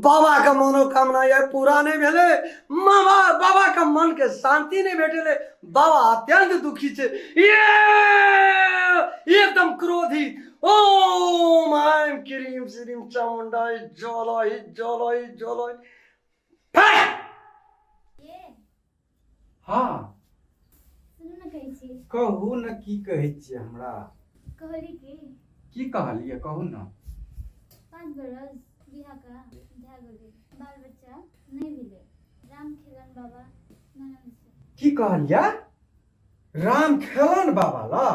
बाबाके मनोकामना आइ पूरा नहि भेलै। मामा बाबाके मनके शान्ति नहि भेटलै। बाबा अत्यंत दुखी छै, ये एकदम क्रोधित। ओम ऐं क्रीम श्रीम चामुण्डाय जलय जलय जलय। हाँ। सुनू ने, कहै छी। कहू ने, की कहै छियै हमरा? कहली की। की कहलियै, कहू ने। 5 बरस बियाह का भए गेलै, बाल बच्चा नहि भेलै। राम खेलन बाबा ननद से। की कहलियै? राम खेलन बाबा ला?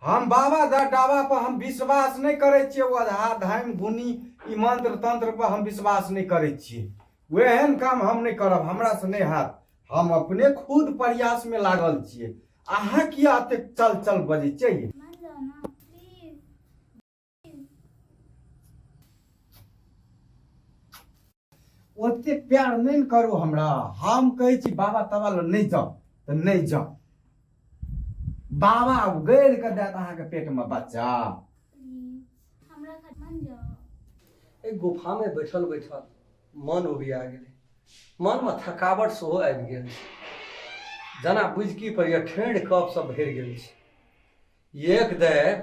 हम बाबा दा डाबा पर हम विश्वास नहि करै छियै। ओ अधा धाम गुनी ई मंत्र तंत्र पर हम विश्वास नहि करै छियै। एहन काम हम नहि करब, हमरा से नहि हैत। हम अपने खुद प्रयास में लागल छियै। अहाँ किया एतेक चल चल बजै छियै? मान जाओ ना, प्लीज। ओतेक प्यार नहि ने करू हमरा। हम कहै छी बाबा ताबा लग नहि जाउ तऽ नहि जाउ। बाबा गड़ि कऽ देत अहाँके पेटमे बच्चा। प्लीज, हमरा खातिर मान जाओ। एहि गुफामे बैठल बैठल मन उबिया गेलै, मनमे थकावट सेहो आबि गेल छै। जेना बुझि की पड़ैए, ठेढ़ कप सब भरि गेल छै। एक देर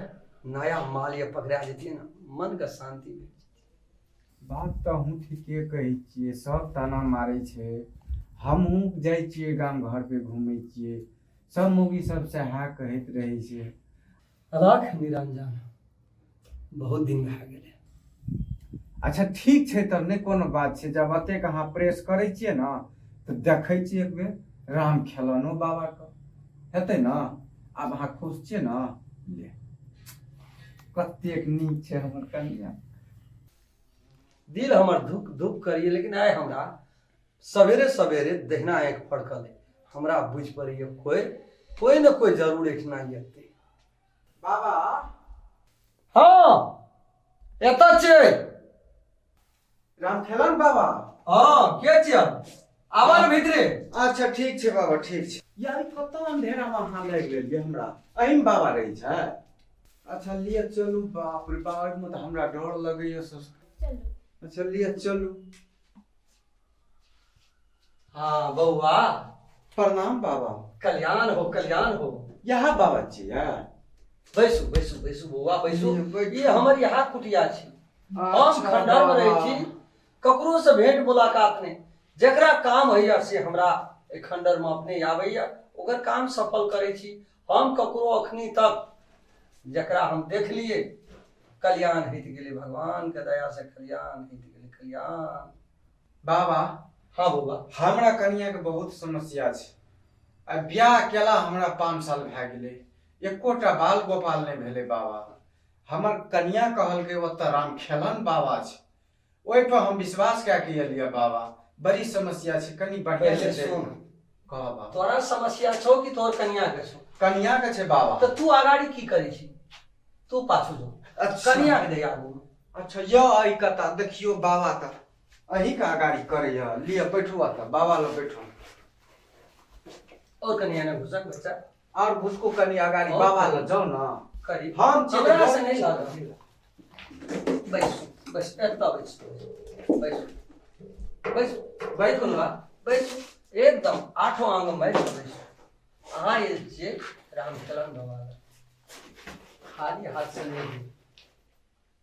नया माल ये पकड़ा जेतियै ने, मनके शान्ति भेट जेतै। बात तऽ अहूँ ठीके कहै छियै। सब ताना मारै छै। हमहूँ जाइ छियै, गाम घर पे घूमै छियै, सब मौगी सब सएह कहैत रहै छै। राख निरंजन, बहुत दिन भए गेलै। अच्छा, ठीक छै तब, नहि कोनो बात छै। जब एतेक अहाँ प्रेस करै छियै ने तऽ देखै छियै एक बेर राम खेलनो बाबाके, हेतै ने? आब अहाँ खुश छियै ने? ले, कतेक नीक छै हमर कनिया। दिल हमर धुक धुक करिए, लेकिन आइ हमरा सवेरे सवेरे दहिना आँखि फड़कल। हमरा बुझि पड़ैए कोइ कोइ ने कोइ जरूर एहिठिना एतै। बाबा। हँ, एतऽ छियै। रामखेलन बाबा। हँ, के छियै? आबऽ ने भीतरे। अच्छा, ठीक छै बाबा, ठीक छै। यार, कतऽ अंधेरामे अहाँ लागि लेलियै हमरा? एहिमे बाबा रहै छै? अच्छा, लिअ चलू। बाप रे बाप, एहिमे तऽ हमरा डर लगैया सब। चलू। अच्छा, लिअ चलू। हाँ बौआ। प्रणाम बाबा। कल्याण हो, कल्याण हो। यहाँ बाबा छियै? बैसू, बैसू, बैसू बौआ, बैसू। बैठू। ई हमर यहाँ कुटिया छी। हम अच्छा, खंडहर मे रहै बाबा। छी, ककरो से भेंट मुलाकात नहि। जकरा काम होइया से हमरा एहि खंडहर मे अपने आबैया, ओकर काम सफल करै छी हम। ककरो अखनी तक जकरा हम देखलियै, कल्याण होइत गेलै। भगवान के दया से कल्याण होइत गेलै, कल्याण। बाबा। हाँ बौआ। हमरा कनिया के बहुत समस्या छै। आ बियाह केला हमरा 5 साल भए गेलै, एकोटा बाल गोपाल नहि भेलै बाबा। हमर कनिया कहलकै ओतऽ रामखेलन बाबा छै, ओहि पर हम विश्वास कए के एलियै बाबा। बड़ी समस्या छै, कनि बढ़िया पहिले से सुन। कह बाबा। तोरा समस्या छौ कि तोहर कनिया के छौ? कनिया के छै बाबा। तऽ तू अगाड़ी की करै छी? तू पाछू जो। अच्छा। कनिया के दे आगू मे। अच्छा, यौ एहि कता देखियौ बाबा, तऽ अहीं के अगाड़ी करैया। लिअ, बैठू अतऽ, बाबा लग बैठू। और कनिया ने घुसक बच्चा। और घुसको कनि अगाड़ी। और बाबा कनि। लग जाउ ने। करी। हम छी तऽ हमरा से नहि छी। लागल। बैस, बैस, एतऽ बैस, बैस, बैस, बैठ ने, बैस। एकदम आठो आंग बैस, बैस। अहाँ एल छियै रामचरण बाबा लग, खाली हाथ से नहि जेबै,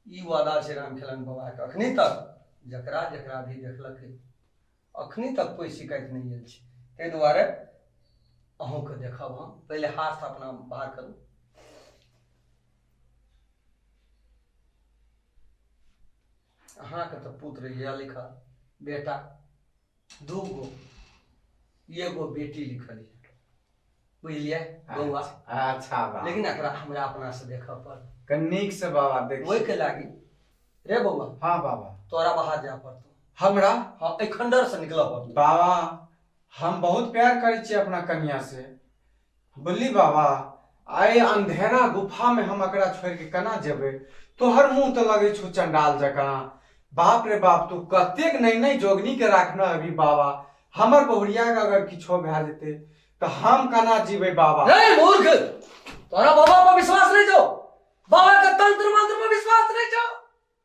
ई वादा छै रामखेलन बाबाके। अखनी तक जकरा जकरा भी देखलकै, अखनी तक कोइ शिकायत नहि आयल छै। ताहि दुआरे अहूँके देखब हम। पहिले हाथ अपना बाहर करू। अहाँके तऽ पुत्र यऽ लिखल, बेटा दू गो, एगो बेटी लिखल यऽ, बुझलियै बौआ? अच्छा बाबा। लेकिन एकरा हमरा अपना से देखऽ पड़त। कनि नीक से बाबा देख। ओहिके लागी रे बौआ। हाँ बाबा। तोरा बाहर जाय पड़तौ। हमरा? हाँ, एहि खंडर से निकलऽ पड़तौ। बाबा, हम बहुत प्यार करै छियै अपना कनिया से, बोलली बाबा? आइ अंधेरा गुफा में हम एकरा छोड़ के केना जेबै? तोहर मुंह तऽ लगै छौ चंडाल जकाँ। बाप रे बाप, तू कतेक नई नई जोगनी के राखना अभी बाबा। हमर बहुरिया के अगर किछो भए जेतै तऽ हम केना जीबै बाबा? रे मूर्ख, तोरा बाबा पर विश्वास नहीं छौ? बाबा के तंत्र मंत्र पर विश्वास नहीं छौ?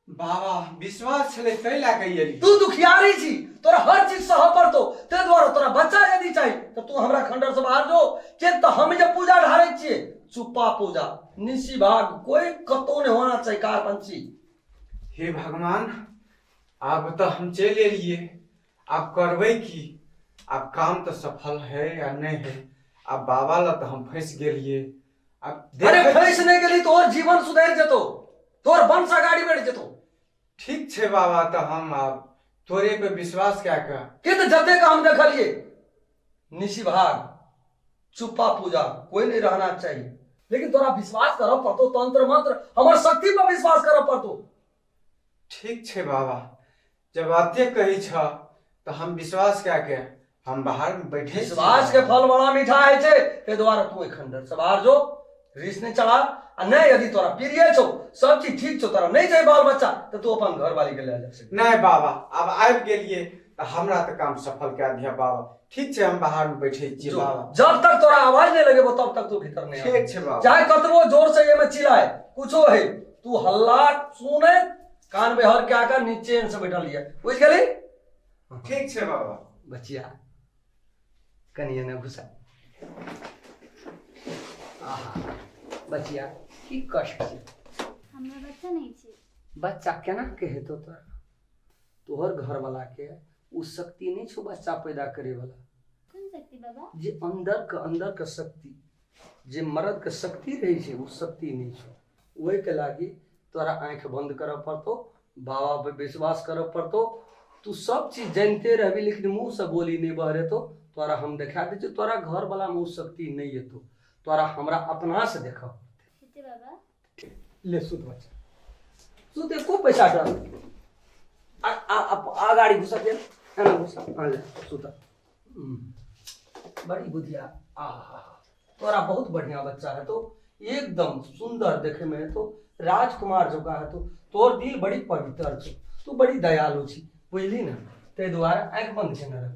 बाबा विश्वास छलै ताहि लए कऽ एलियै। तू दुखियारी छी, तोरा हर चीज सहऽ पड़तौ, ताहि दुआरे तोरा बच्चा यदि चाही तऽ तू हमरा खंडर से बाहर जो। किएक तऽ हम जे पूजा ढारै छियै चुप्पा पूजा, निशी भाग, कोई कतौ नहि होना चाही कार पंछी। हे भगवान, आब तऽ हम चलि एलियै, आब करबै की? आब काम तऽ सफल है या नहि है? आब बाबा लए तऽ हम फँसि गेलियै। आब अरे फँसि नहि गेली, तोहर जीवन सुधरि जेतौ, तोहर वंश अगाड़ी बढ़ि जेतौ। ठीक छै बाबा, तऽ हम आब तोरे पे विश्वास कए कऽ के तऽ जतेक हम देखलियै निशी भाग, चुप्पा पूजा, कोई नहीं रहना चाहिए। लेकिन तोरा विश्वास करऽ पड़तो, तंत्र मंत्र हमर शक्ति पर विश्वास करऽ पड़तो। ठीक छै बाबा, जब एते कहै छह तऽ हम विश्वास कए के हम बाहर में बैठे छी। विश्वास के फल बड़ा मीठा होइ छै, ताहि दुआरे तू एखन डर से बाहर जो, रिस नहि चढ़ा। आ नहि यदि तोरा प्रिय छौ, सब चीज ठीक छौ, तोरा नहि चाही बाल बच्चा, तऽ तू अपन घरवाली के लए जा सकै। नहि बाबा, आब आबि गेलियै तऽ हमरा तऽ काम सफल कए दिअ बाबा। ठीक छै, हम बाहर में बैठे छियै जो, बाबा। जब तक तोरा आवाज नहि लगेबो तब तक तू भीतर नहि आबी। ठीक छै बाबा। चाहे कतबो जोर से एहिमे चिल्लाए कुछो है, तू हल्ला सुने कान बेहर के आकर नीचे से बैठल ये, बुझ गेली? ठीक छै बाबा। बचिया कनि एने घुसा। आहा बचिया, की कष्ट छै? हमरा बच्चा नहि छै। बच्चा केना के हेतौ तोरा? तोहर घरवाला के ओ शक्ति नहि छौ बच्चा पैदा करे वाला। कोन शक्ति बाबा? जे अंदर के शक्ति, जे मर्द के शक्ति रहै छै, ओ शक्ति नहि छौ। ओहिके लागी तोरा आँखि बंद करऽ पड़तौ, बाबा पे विश्वास करऽ पड़तौ। तू सब चीज जानिते रहबी लेकिन मुँह से बोली नहि बहरेतौ। तोरा हम देखा दै छियौ, तोरा घरवाला मे ओ शक्ति नहि एतौ, तोरा हमरा अपना से देखऽ हेतै बाबा। ले सुत बच्चा सुत, एको पैसा डर आ आ आ अगाडि घुसा दे, एना घुसा, आ ले सुत। बड़ी बुधिया, आ हा हा, तोरा बहुत बढ़िया बच्चा है तो, एकदम सुंदर देखे में है तो, राजकुमार जका है तो। तोर दिल बड़ी पवित्र छौ, तू बड़ी दयालु छी, बुझली ने? ताहि दुआरे आँखि बंद केने रह।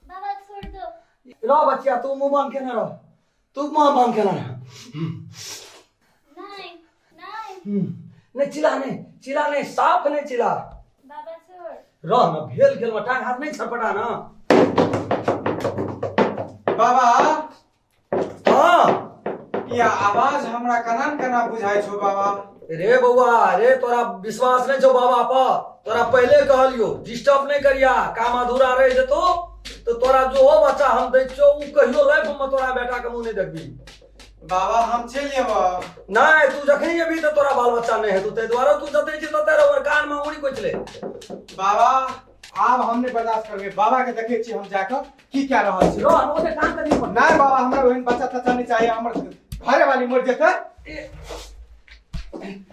बाबा छोड़ दो। रह बच्चिया, तू मुँह बंद केने रह, तू मुँह बंद केने रह। नहीं नहीं। नहीं चिल्ला, नहीं चिल्ला, नहीं साफ नहीं चिल्ला। बाबा छोड़। रह न, भेल गेल में टांग हाथ नहीं छटपटा ना। बाबा। हाँ। ई आवाज हमरा केना न केना बुझाइ छौ बाबा। रे बौआ रे, तोरा विश्वास नहीं छौ बाबा पर? तोरा पहले कहलियो डिस्टर्ब नहीं करिया, काम अधूरा रह जेतो तो तोरा जो हो बच्चा हम दै छियौ उ कहियो लाइफ में तोरा बेटा के मुंह नहीं देखबी। बाबा हम चलि जेबौ। नहीं, तू जखनी जेबी तऽ तोरा बाल बच्चा नहीं हेतौ, ताहि दुआरे तू जतै छी ततै रह, कान में उंगली कोचि ले। बाबा आब हम नहि बर्दाश्त करबै, बाबा के देखै छियै हम जाकऽ की कए रहल छै। रह ओते काम करी। नहि बाबा, हमरा ओहन बच्चा तच्चा नहि चाही, हमर घरे वाली मरि जेतै।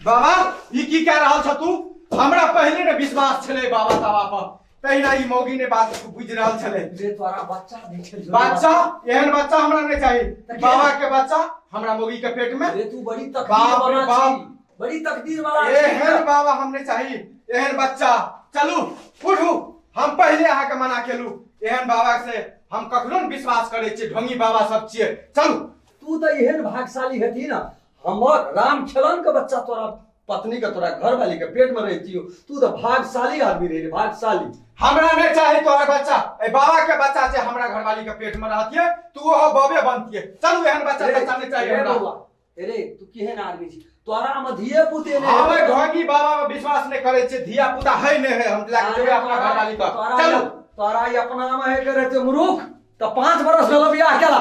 बाबा ई की कए रहल छ तू? हमरा पहिले ने विश्वास छलै बाबा ताबा पर, तहिना ई मौगी ने बात बुझि रहल छलै। रे तोरा बच्चा देखल छौ। बच्चा, एहन बच्चा हमरा नहि चाही। बाबा के बच्चा हमरा मौगी के पेट में? रे तू बड़ी तकदीर बाप रे वाला बाप। छी, बड़ी तकदीर वाला छी। एहन बाबा हम नहीं चाही, एहन बच्चा। चलू उठू, हम पहिले अहाँके मना केलू, एहन बाबा से हम कखनो ने विश्वास करै छियै, ढोंगी बाबा सब छियै। चलू। तू तऽ एहन भाग्यशाली हेती ना, हमर राम खेलन के बच्चा तोरा पत्नी के, तोरा घरवाली के पेट में रहती हो। तू तऽ भाग्यशाली आदमी रही रे, भाग्यशाली। हमरा नहीं चाही तोहर बच्चा, ए बाबा के बच्चा जे हमरा घरवाली के पेट में रहतियै तू ओहो बाबे बनतियै। चलू, एहन बच्चा तच्चा नहीं चाही रे हमरा। बौआ, रे तू केहन आदमी छी, तोरा में धिये पुते नहि। हम ढोंगी बाबा में विश्वास नहीं करै छियै, धिया पुता है नहीं है, हम लए के जेबै अपना घरवाली के। चलू। तोरा ई अपना में है के रहते मूर्ख तऽ 5 बरस भेल बियाह केला,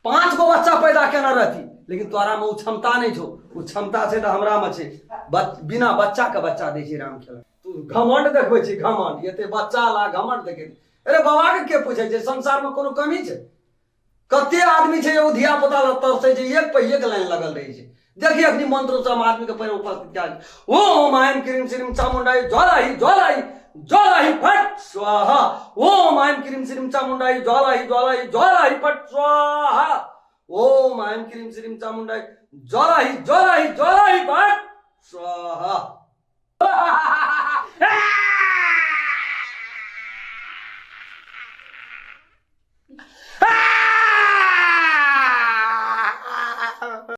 5 गो बच्चा पैदा केना रहती, लेकिन तोरा में ओ क्षमता नहीं छौ। ओ क्षमता छै तऽ हमरा में छै, बिना बच्चा के बच्चा दै छै राम खेला। तू घमंड देखबै छी, घमंड, एते बच्चा ला घमंड देखे। अरे बाबा के के पूछै छै? संसार में कोनो कमी छै? कते आदमी छै एगो धिया पुता लग तरसै छै, एक पे एक लाइन लगल रहै छै। देखिए अखनी मंत्र से हम आदमी के पैर उपस्थित कयल। ओम ऐं क्रीम श्रीम चामुंडाई ज्वालाही ज्वालाही ज्वालाही फट स्वाहा। ओम ऐं क्रीम श्रीम चामुंडाई ज्वालाही ज्वालाही ज्वालाही फट स्वाहा। ओम ऐं क्रीम श्रीम चामुंडाई ज्वालाही ज्वालाही ज्वालाही फट स्वाहा।